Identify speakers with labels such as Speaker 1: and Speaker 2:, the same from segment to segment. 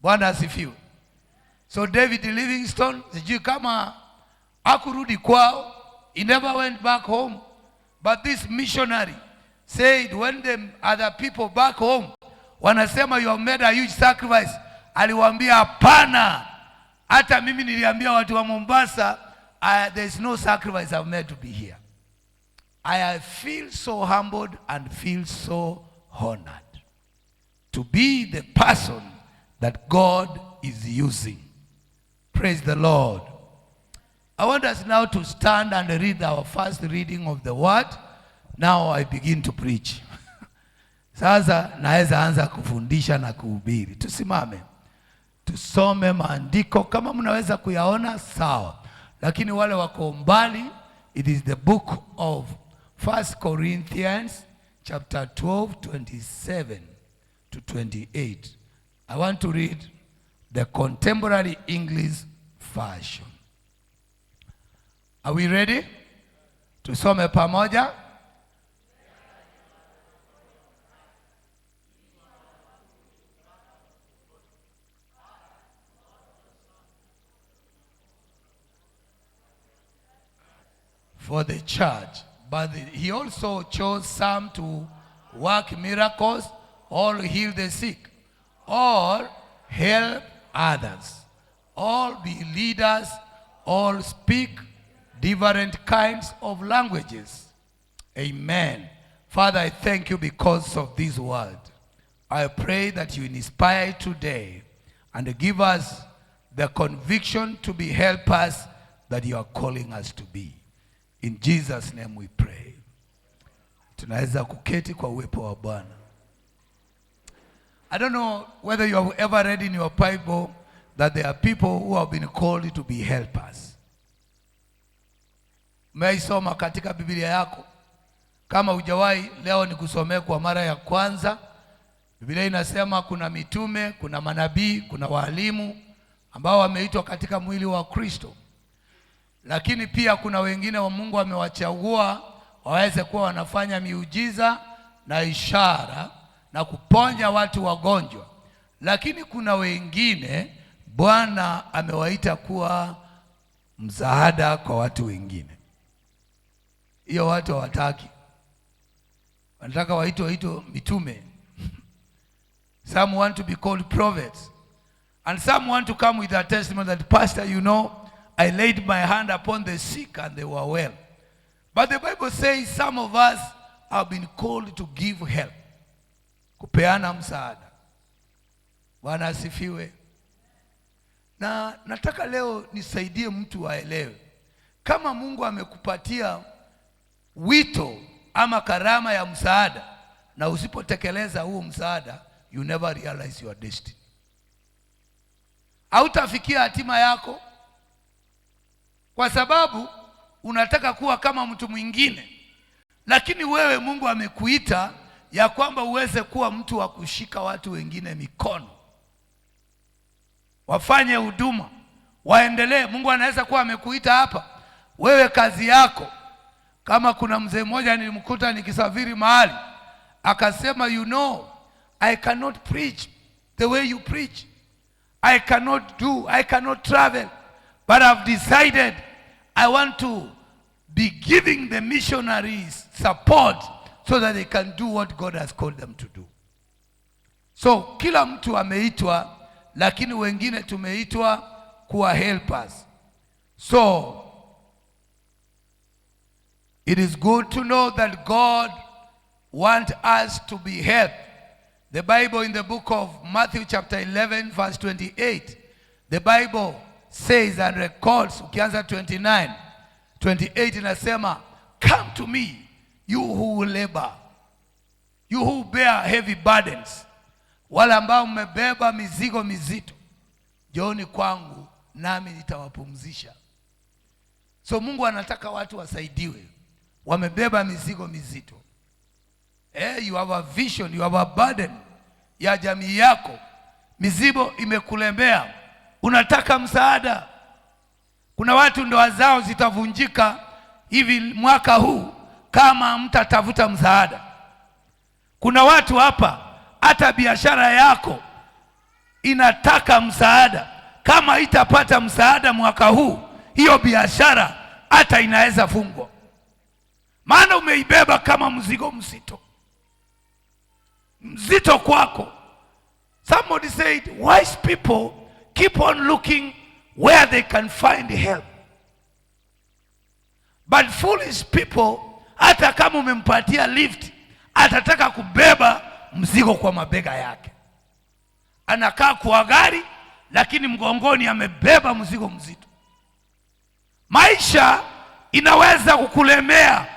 Speaker 1: Bwana asifiwe. So David Livingstone, sijui kama hakurudi kwao, he never went back home. But this missionary said when the other people back home wanasema, "You have made a huge sacrifice," aliwaambia, "Hapana, hata mimi niliambia watu wa Mombasa, there is no sacrifice I've made to be here. I feel so humbled and feel so honored to be the person that God is using." Praise the Lord. I want us now to stand and read our first reading of the word. Now I begin to preach. Sasa naweza anza kufundisha na kuhubiri. Tusimame. Tusome maandiko kama mnaweza kuyaona, sawa. Lakini wale wako mbali, it is the book of First Corinthians chapter 12, 27 to 28. I want to read the Contemporary English Version. Are we ready? Tusome pamoja. For the church. But he also chose some to work miracles or heal the sick or help others, or be leaders or speak different kinds of languages. Amen. Father, I thank you because of this word. I pray that you inspire today and give us the conviction to be helpers that you are calling us to be. In Jesus' name we pray. Tunaweza kuketi kwa uwepo wa Bwana. I don't know whether you have ever read in your Bible that there are people who have been called to be helpers. Umeisoma katika Biblia yako? Kama hujawahi, leo nikusomee kwa mara ya kwanza. Biblia inasema kuna mitume, kuna manabii, kuna walimu ambao wameitwa katika mwili wa Kristo. Lakini pia kuna wengine wa Mungu amewachagua waweze kuwa wanafanya miujiza na ishara na kuponya watu wagonjwa. Lakini kuna wengine Bwana amewaita kuwa msaada kwa watu wengine. Hiyo watu hawataki, wanataka waitwe mitume. Some want to be called prophets. And some want to come with a testimony that, "Pastor, I laid my hand upon the sick and they were well." But the Bible says some of us have been called to give help. Kupeana msaada. Bwana asifiwe. Na nataka leo nisaidie mtu aelewe. Kama Mungu amekupatia wito ama karama ya msaada na usipotekeleza huo msaada, you never realize your destiny. Hautafikia hatima yako kwa sababu unataka kuwa kama mtu mwingine, lakini wewe Mungu amekuita ya kwamba uweze kuwa mtu wa kushika watu wengine mikono, wafanye huduma, waendelee. Mungu anaweza kuwa amekuita hapa, wewe kazi yako. Kama kuna mzee mmoja nilimkuta nikisafiri mahali, akasema, "I cannot preach the way you preach. I cannot do, I cannot travel. But I've decided I want to be giving the missionaries support so that they can do what God has called them to do." So kila mtu ameitwa, lakini wengine tumeitwa kuwa helpers. So it is good to know that God wants us to be helped. The Bible in the book of Matthew chapter 11 verse 28, the Bible says and records, ukianza 29, 28 inasema, "Come to me, you who labor, you who bear heavy burdens," wale ambao mmebeba mizigo mizito, njooni kwangu nami nitawapumzisha. So Mungu anataka watu wasaidiwe, wamebeba mizigo mizito. You have a vision, you have a burden ya jamii yako, mizigo imekulemea, unataka msaada. Kuna watu ndoa zao zitavunjika hivi mwaka huu kama mtatafuta msaada. Kuna watu hapa, hata biashara yako Inataka msaada. Kama itapata msaada mwaka huu, hiyo biashara hata inaweza fungwa, maana umeibeba kama mzigo mzito, mzito kwako. Somebody said wise people keep on looking where they can find help, but foolish people, hata kama umempatia lift, atataka kubeba mzigo kwa mabega yake. Anakaa kwa gari, lakini mgongoni amebeba mzigo mzito. Maisha inaweza kukulemea,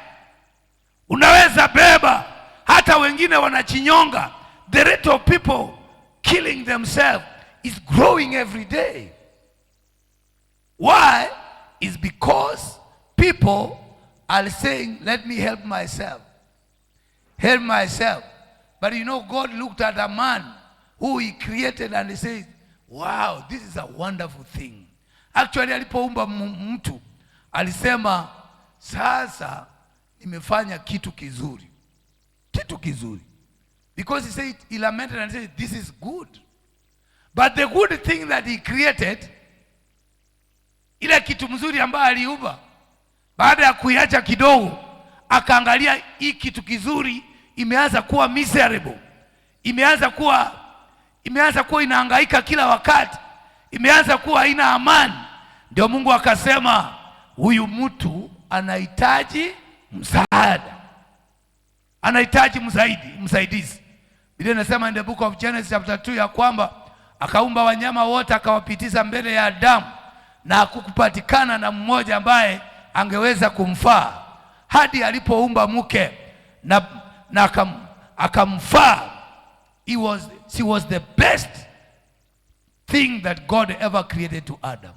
Speaker 1: unaweza beba, hata wengine wanajinyonga. The rate of people killing themselves is growing every day. Why? Is because people are saying, "Let me help myself. Help myself." But God looked at a man who he created and he said, "Wow, this is a wonderful thing." Actually, alipoumba mtu alisema, "Sasa nimefanya kitu kizuri, kitu kizuri." Because he said, he lamented and said, "This is good." But the good thing that he created, ile kitu mzuri ambayo aliumba, baada ya kuiacha kidogo, akaangalia hii kitu kizuri imeanza kuwa miserable, imeanza kuwa inahangaika kila wakati, imeanza kuwa haina amani. Ndio Mungu akasema huyu mtu anahitaji msaada, anahitaji msaidizi. Biblia inasema in the book of Genesis chapter 2 ya kwamba akaumba wanyama wote akawapitiza mbele ya Adamu, na hakukupatikana na mmoja ambaye angeweza kumfaa hadi alipoumba mke na akamfaa. She was the best thing that God ever created to Adam,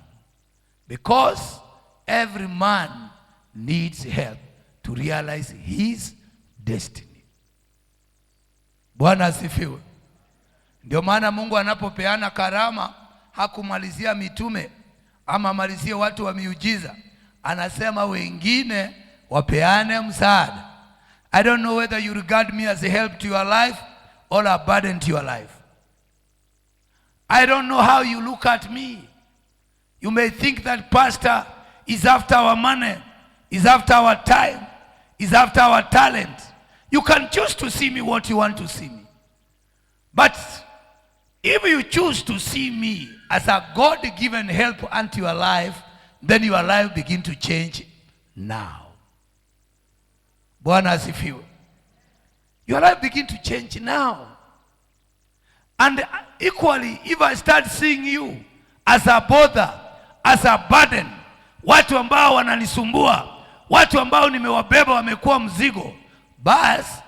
Speaker 1: because every man needs help to realize his destiny. Bwana asifiwe. Ndio maana Mungu anapopeana karama hakumalizia mitume ama amalizie watu wa miujiza, anasema wengine wapeane msaada. I don't know whether you regard me as a help to your life or a burden to your life. I don't know how you look at me. You may think that pastor is after our money, is after our time, is after our talent. You can choose to see me what you want to see me. But if you choose to see me as a God-given help unto your life, then your life begin to change now. Bwana asifiwe. Your life begin to change now. And equally, if I start seeing you as a bother, as a burden, watu ambao wananisumbua, watu ambao nimewabeba wamekuwa mzigo, basi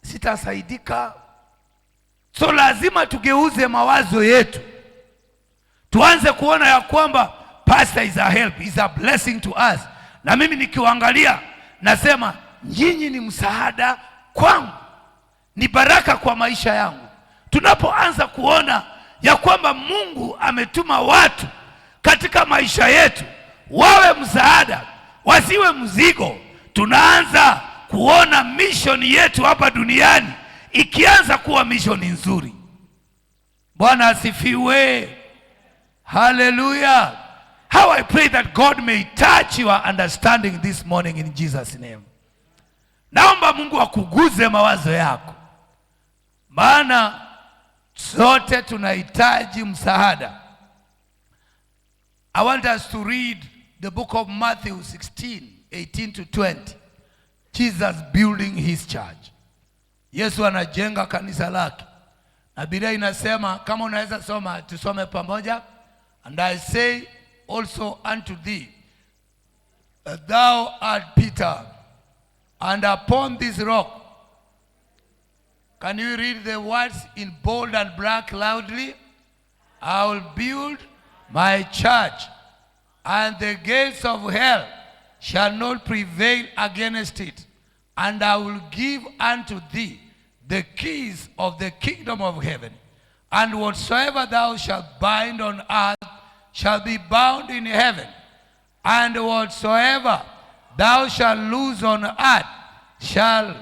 Speaker 1: sitasaidika. So lazima tugeuze mawazo yetu, tuanze kuona ya kwamba pastor is a help, is a blessing to us. Na mimi nikiwaangalia nasema nyinyi ni msaada kwangu, ni baraka kwa maisha yangu. Tunapoanza kuona ya kwamba Mungu ametuma watu katika maisha yetu wawe msaada, wasiwe mzigo, tunaanza kuona mission yetu hapa duniani ikianza kuwa mission nzuri. Bwana asifiwe. Hallelujah. How I pray that God may touch your understanding this morning in Jesus' name. Naomba Mungu akuguze mawazo yako, maana sote tunahitaji msaada. I want us to read the book of Matthew 16, 18 to 20. Jesus building his church. Yesu anajenga kanisa lake. Na Biblia inasema, kama unaweza soma, tusome pamoja. "And I say also unto thee that thou art Peter, and upon this rock." Can you read the words in bold and black loudly? "I will build my church, and the gates of hell shall not prevail against it. And I will give unto thee the keys of the kingdom of heaven. And whatsoever thou shalt bind on earth shall be bound in heaven. And whatsoever thou shalt loose on earth shall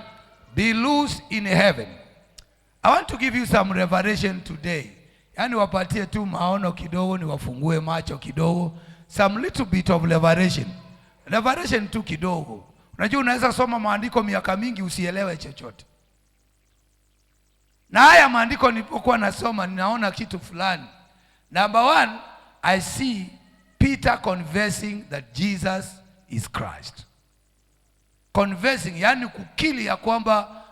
Speaker 1: be loosed in heaven." I want to give you some revelation today, ya Yaani wapatie tu maono kidogo, niwafungue macho kidogo, some little bit of revelation. Revelation tu kidogo. Unajua unaweza soma maandiko miaka mingi usielewe chochote. Na haya maandiko nilipokuwa nasoma ninaona kitu fulani. Number one, I see Peter confessing that Jesus is Christ. Confessing, yani kukiri ya kwamba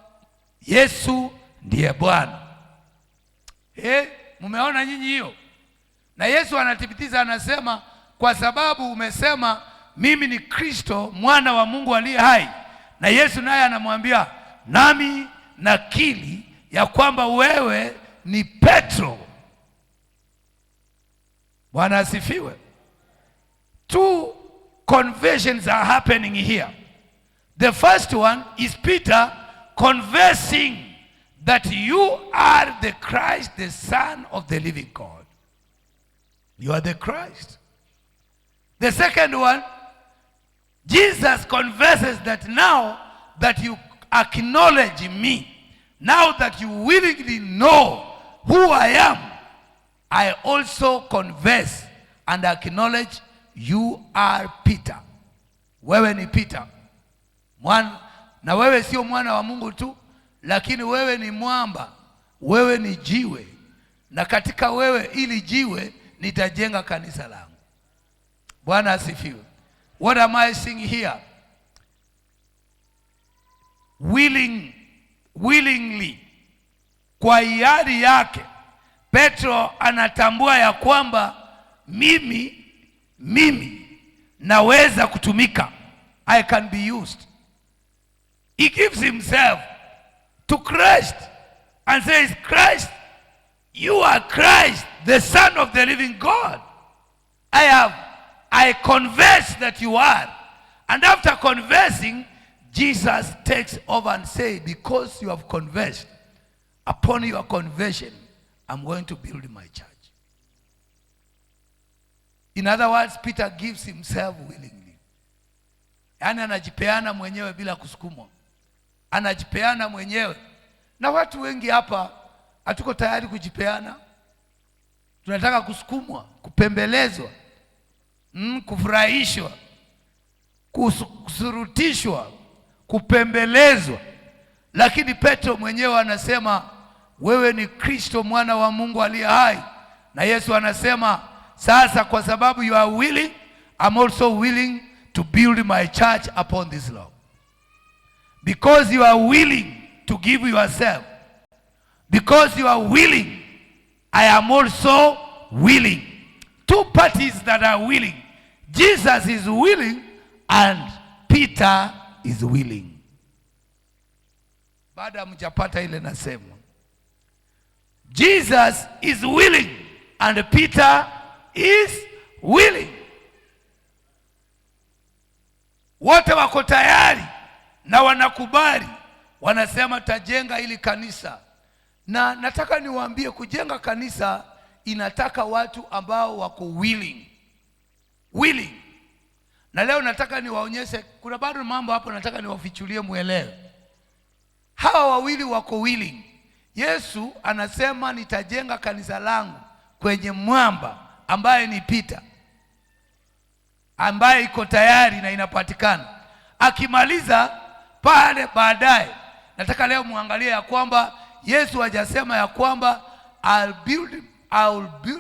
Speaker 1: Yesu ndiye Bwana. Mumeona nyinyi hiyo? Na Yesu anathibitisha, anasema kwa sababu umesema mimi ni Kristo mwana wa Mungu aliye hai. Na Yesu naye anamwambia, nami nakiri ya kwamba wewe ni Petro. Bwana asifiwe. Two conversions are happening here. The first one is Peter confessing that you are the Christ, the Son of the living God. You are the Christ. The second one, Jesus confesses that now that you acknowledge me, now that you willingly know who I am, I also confess and acknowledge you are Peter. Wewe ni Peter. Mwana, na wewe sio mwana wa Mungu tu, lakini wewe ni mwamba, wewe ni jiwe, na katika wewe ili jiwe nitajenga kanisa langu. Bwana asifiwe. What am I seeing here? Willingly, kwa hiari yake Petro anatambua ya kwamba mimi naweza kutumika. I can be used. He gives himself to Christ and says, "Christ, you are Christ, the Son of the living God. I confess that you are." And after confessing, Jesus takes over and say, "Because you have confessed, upon your confession, I'm going to build my church." In other words, Peter gives himself willingly. Yaani anajipeana mwenyewe bila kusukumwa. Anajipeana mwenyewe. Na watu wengi hapa hatuko tayari kujipeana. Tunataka kusukumwa, kupembelezwa, kufurahishwa, kusurutishwa, kupembelezwa. Lakini Petro mwenyewe anasema wewe ni Kristo mwana wa Mungu aliye hai. Na Yesu anasema sasa, kwa sababu you are willing, I'm also willing to build my church upon this rock. Because you are willing to give yourself, because you are willing, I am also willing. Two parties that are willing. Jesus is willing and Peter is willing. Baada hamjapata ile nasema. Jesus is willing and Peter is willing. Wote wako tayari na wanakubali, wanasema tajenga hili kanisa. Na nataka niwaambie, kujenga kanisa inataka watu ambao wako willing. Willing. Na leo nataka niwaonyeshe, kuna bado mambo hapo nataka niwafichulie muelewe. Hawa wawili wako willing. Yesu anasema nitajenga kanisa langu kwenye mwamba ambaye ni Peter, ambaye iko tayari na inapatikana. Akimaliza pale baadaye, nataka leo muangalie ya kwamba Yesu hajasema ya kwamba I'll build,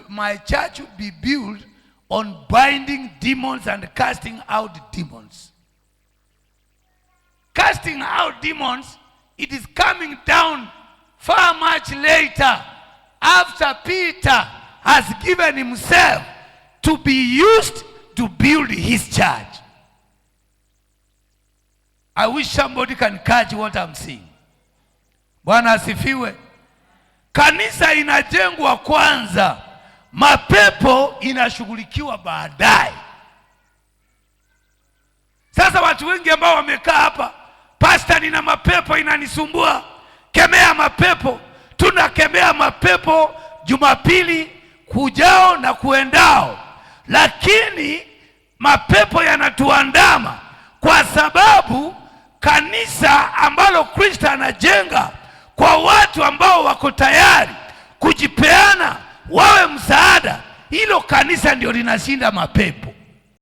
Speaker 1: my church will be built on binding demons and casting out demons. Casting out demons, it is coming down far much later, after Peter has given himself to be used to build his church. I wish somebody can catch what I'm seeing. Bwana asifiwe. Kanisa inajengwa kwanza, mapepo inashughulikiwa baadaye. Sasa watu wengi ambao wamekaa hapa, "Pastor, nina mapepo inanisumbua, kemea mapepo." Tunakemea mapepo Jumapili kujao na kuendao, lakini mapepo yanatuandama kwa sababu kanisa ambalo Kristo anajenga kwa watu ambao wako tayari kujipeana wawe msaada. Hilo kanisa ndio linashinda mapepo.